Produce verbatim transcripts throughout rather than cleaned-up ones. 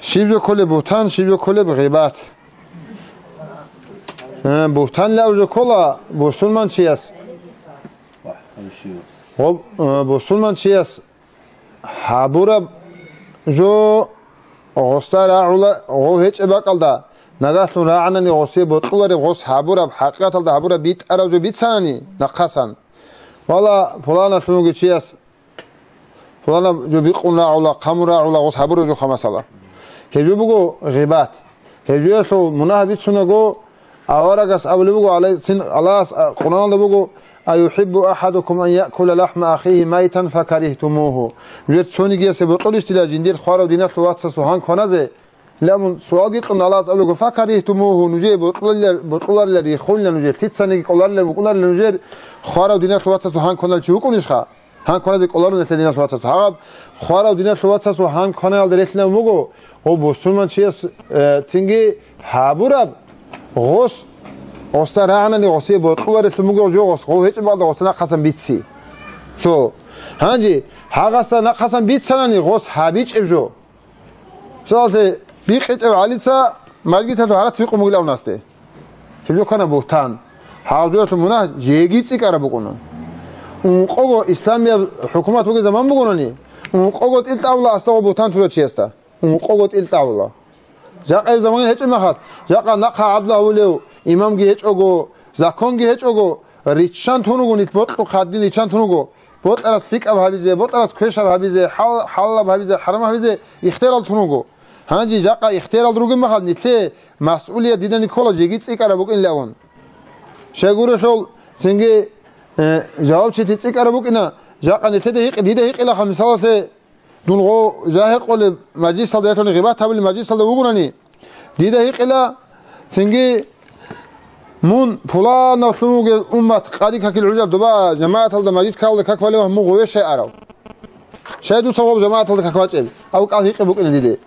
Щиб жо кколеб бугьтан, щиб жо кколеб гъибат? Э, бугьтан лъабаб жо ккола бусурманчияс. Гъоб-, э, бусурманчияс гьабураб жо гъосда рагӀула, гъов гьечӀеб бакӀалда, нагагьлъун рагӀанани гъосие бокьулареб гъос гьабураб, хӀакъикъаталда гьабураб битӀараб жо бицани нахъасан. Вала, пуланалъунги чияс пуланаб жо бикъун рагӀула, хъамун рагӀула гъос гьабураб жо хамасала. Гьеб жо буго гъибат. Гьеб жоялъул мунагь бицунаго, аварагас абулеб буго, гӀалайгьи-, цин Аллагьас, а, Къуръаналда буго: «Аюхиббу ахадукум ан яъкула лахӀма ахихи майтан факарихтумугьу». Нужер цонигиясе бокьулищ дила жиндир хварав диналъул вацасул гьан кваназе? Ламун суалги кьун Аллагьас абулего: «Факарихтумугьу», нужее бокьуларила, бокьуларила, рихунила нужер, лъицаниги кӀоларилан букӀунарила нужер хварав диналъул вацасул гьан кваналев чи вукӀунищха? Гьан кваназе кӀоларун нилъер диналъул вацасул. Гьаб хварав диналъул вацасул гьан кванаялда релълъинав вуго, гъов бусурманчияс, э, цинги гьабураб гъос, гъосда рагӀанани гъосие бокьуларелъун буго жо гъос, гъов гьечӀеб бакӀалда гъосда нахъасан бици. Цо. Гьанже гьагъасда нахъасан бицанани гъос гьабичӀеб жо. Мисалалъе, бикъитӀев гӀалица мажгиталъул гьарац бикъун бугилан унасде. Гьеб жо ккана бугьтан. Гьав жоялъул мунагь жеги цӀикӀкӀараб букӀуна. Ункъого исламияб хӀукумат бугеб заман бугонани, ункъого тӀил тӀагӀула асдагъо бугьтан турав чиясда. Ункъого тӀил тӀагӀула. Жакъа гьеб заман гьечӀеб мехалъ, жакъа нахъа гӀадлу гьавулев имамги гьечӀого, законги гьечӀого, риччан тун руго, нилъ бокьухъе гьадин риччан тун руго. Бокьарас лъикӀаб гьабизе, бокьарас квешаб гьабизе, хӀал-, хӀалалаб гьабизе, хӀарамаб гьабизе ихтияр тун руго. Гьанже жакъа ихтияр ругеб мехалъ, нилъее масъулият дида ккола жеги цӀикӀкӀараб букӀин лъавун. Щайгурелъул цинги, э, жавабчилъи цӀикӀкӀараб букӀина, жакъа нилъеда гьикъи-, дида гьикъилаха, мисалалъе, дун гъо-, жагьикъулеб мажлисалда ялъуни гъибат гьабулеб мажлисалда вугунани, дида гьикъила, цинги мун пуланавлъун вугев уммат къади какил гӀужал доба жамагӀаталда мажгит ккаралда как балев мун гъове щай арав? Щай дуца гъоб жамагӀаталда как бачӀеб? Абу кӀал гьикъи букӀина диде.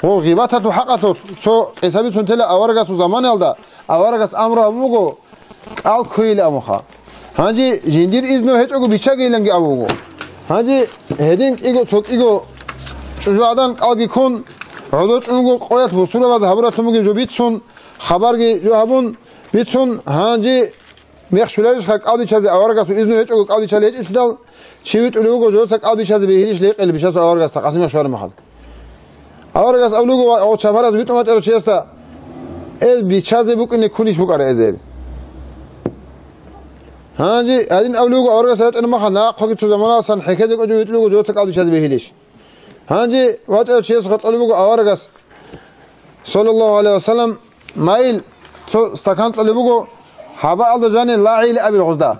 Гъо гъибаталъул хӀакъалъулъ цо къиса бицун тела аварагасул заманаялда, аварагас амру гьабун буго, кӀал ккойила абунха. Гьанже жиндир изну гьечӀого биччагейиланги абун буго. Гьанже гьедин кӀиго цо кӀиго чӀужугӀадан кӀалги ккун, гӀодор чӀунго къоялъ бусурбабаз гьабуралъун бугеб жо бицун, хабарги жо гьабун бицун, гьанже мех щуларищха кӀал биччазе аварагасул изну гьечӀого кӀал биччалел гьечӀелъидал, чи витӀулев вуго, жодоца кӀал биччазе бегьилищ лекъел бичасул аварагасда къасимех щвараб мехалъ. Аварагас абулего ва гъо чапараз витӀун вачӀарав чиясда, гьез биччазе букӀине ккунищ букӀара гьезер? Гьанже гьадин абулего аварагас ятӀана маха, нахъоги цо заманаласан хӀехьезе кӀочӀев витӀулего жодоца кӀал биччазе бегьилищ? Гьанже вачӀарав чияс хутӀулеб буго аварагас, саллаллагьу гӀалайгьи ва саллам, майил цо стакан кьолеб буго, гьабаалда жани лагӀили абил гъозда.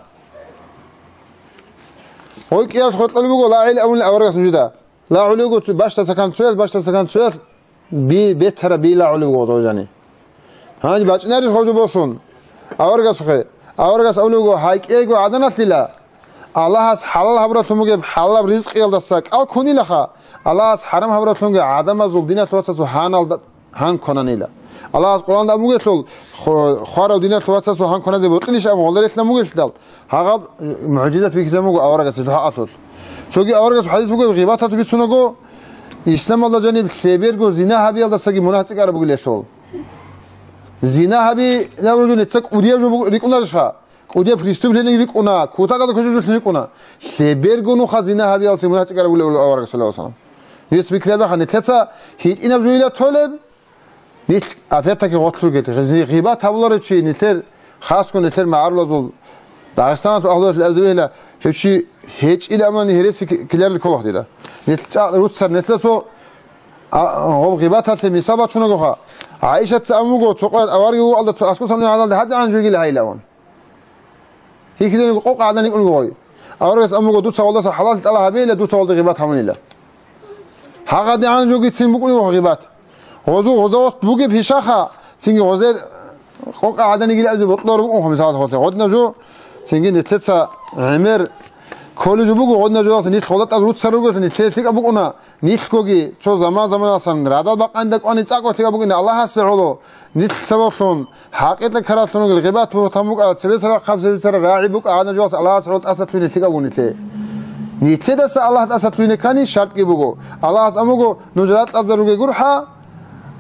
Гъой кӀияб хутӀулеб буго лагӀили абунел аварагас нужеда. ЛагӀулеб буго цо-, бащдаб стакан цоял, бащдаб стакан цоял би-, бетараб би лагӀулеб буго гъозда жани. Гьанже бачӀинарищ гъозу босун? Аварагасухъе. Аварагас абулеб буго, гьай кӀиего гӀаданалъила, Аллагьас хӀалал гьабуралъун бугеб хӀалалаб ризкъиялдаса кӀал ккунилаха, Аллагьас хӀарам гьабуралъунги гӀадамазул диналъул вацасул гьаналда гьан квананила. Аллагьас Къуръанда абун бугелъул, ху-, хварав диналъул вацасул гьан кваназе бокьилищ абун гъолда релълъан бугелъидал, гьагъаб, э, мугӀжизат бихьизабун буго аварагасул хӀакъалъулъ. Цоги аварагасул хӀадис буго, гъибаталъ бицунаго, исламалда жаниб лъеберго зина гьабиялдасаги мунагь цӀикӀкӀараб бугилелъул. Зина гьабилаб руго, нилъеца кӀудияб жо буго, рикӀкӀунарищха? КӀудияб преступлениеги рикӀкӀуна, кутакалда кожолъун рикӀкӀуна. Лъеберго нуха зина гьабиялъе мунагь цӀикӀкӀараб бугилан аварагас, саллаллагьу гӀалайгьи ва саллам. Гьес бикьа баха, нилъеца гьитӀинаб жо ила толеб, нилъ опять-таки гъорлъ ругел. Гъизи-, гъибат гьабуларев чи, нилъер, хасго нилъер магӀарулазул, Дагъистаналъул агьлуялъул абизе бегьила, гьев чи гьечӀила амани гьереси ки-, киларил кколахъ дида. Нилъ чӀа-, руцар нилъеца цо, а, гъоб гъибаталъе мисал бачунагоха. ГӀайшатца абун буго, цо къоялъ аварги вугӀалда, цо аскӀосамни гӀадалда гьадигӀан жугила гьайилавун. Гьихьизаниго къокъа гӀадан йикӀун бугой. Аварагас абун буго, дуца гъолдаса хӀалаллъи тӀалаб гьабейила, дуца гъолда гъибат гьабунила. ГьагъадигӀан жугицин букӀунеб гъибат. Гъозу гъоза вахт бугеб гьишаха, цинги гъозер къокъа гӀадан йигила абизе бокьулар букӀунха, мисал хъолъе. Гъодна жо, цинги нилъеца гӀемер кколеб жо буго, гъодна жо нилъ гъода тӀад руцар ругелъул нилъее лъикӀаб букӀуна. Нилъгоги цо заман-заманалсан радал бакъанилда кӀвани цӀакъ ва лъикӀаб букӀина Аллагьасе гӀоло, нилъ цабаблъун, хӀакъикъа каралъун ругел гъибат бугьтан букӀа, цебесарахъаб цебесара рагӀи букӀа гьанна жоялъ Аллагьасе гӀоло тӀасалъугьине лъикӀаб буго нилъее. Нилъедаса Аллагь тӀасалъугьине ккани шартӀги буго. Аллагьас абун буго, нуж ракьалда ругел гурхӀа,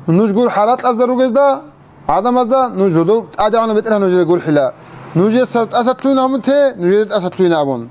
Нуж гурхӀа ракьазда ругезда, гӀадамазда, нуж жодов ТӀадегӀанав БетӀергьан нужеда гурхӀила. Нужеца тӀаса лъугьин абун те, нужеда тӀаса лъугьина абун.